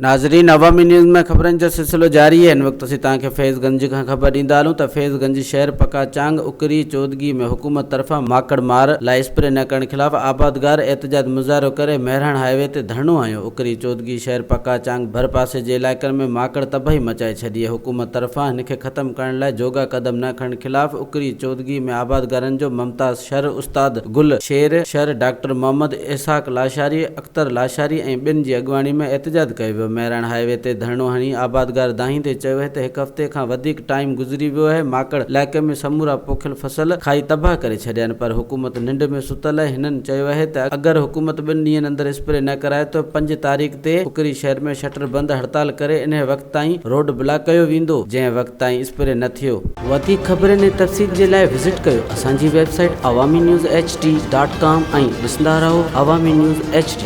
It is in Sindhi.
ناظرين عوامي نيوز ۾ خبرن جو سلسلو جاري آهي هن وقت اسين توهان کي فيض گنج کان خبر ڏيندا هلون ته فيض گنج شهر پڪا چانگ اڪري چودڳي ۾ حڪومت طرفان ماڪڙ مار لاء اسپري نه ڪرڻ خلاف آبادگار احتجاج مظاهرو ڪري مهراڻ هاء وي تي ڌرڻو هنيو اڪري چودڳي شهر پڪا چانگ ڀر پاسي جي علائقن ۾ ماڪڙ تباهي مچائي ڇڏي آهي حڪومت طرفان هن کي ختم ڪرڻ لاء جوڳا قدم نه کڻڻ خلاف اڪري چودڳي ۾ آبادگارن جو ممتاز شر استاد گل شير شر ڊاڪٽر محمد اسحاق لاشاري اختر لاشاري ۽ ٻين جي اڳواڻي ۾ احتجاج ڪيو ويو. مهراڻ هاء وي تي ڌرڻو هڻي آبادگار دانهيندي چيو اهي ته هڪ هفتي کان وڌيڪ ٽائيم گذري ويو اهي ماڪڙ علائقي ۾ سمورا پوکيل فصل کائي تباهه ڪري ڇڏيا آهن پر حڪومت ننڊ ۾ ستل اهي هنن چيو اهي ته اگر حڪومت ٻن ڏينهن اندر اسپري نه ڪرائي ته پنج تاريخ تي اڪري شهر ۾ شٽر بند هڙتال ڪري انهي وقت تائين روڊ بلاڪ ڪيو ويندو جنهن وقت تائين اسپري نه ٿيو. وڌيڪ خبرن ۽ تفصيل جي لاء وزٽ ڪيو اسان جي website Awami news H D dot com ۽ ڏسندا رهو عوامي نيوز ايڇ ڊي.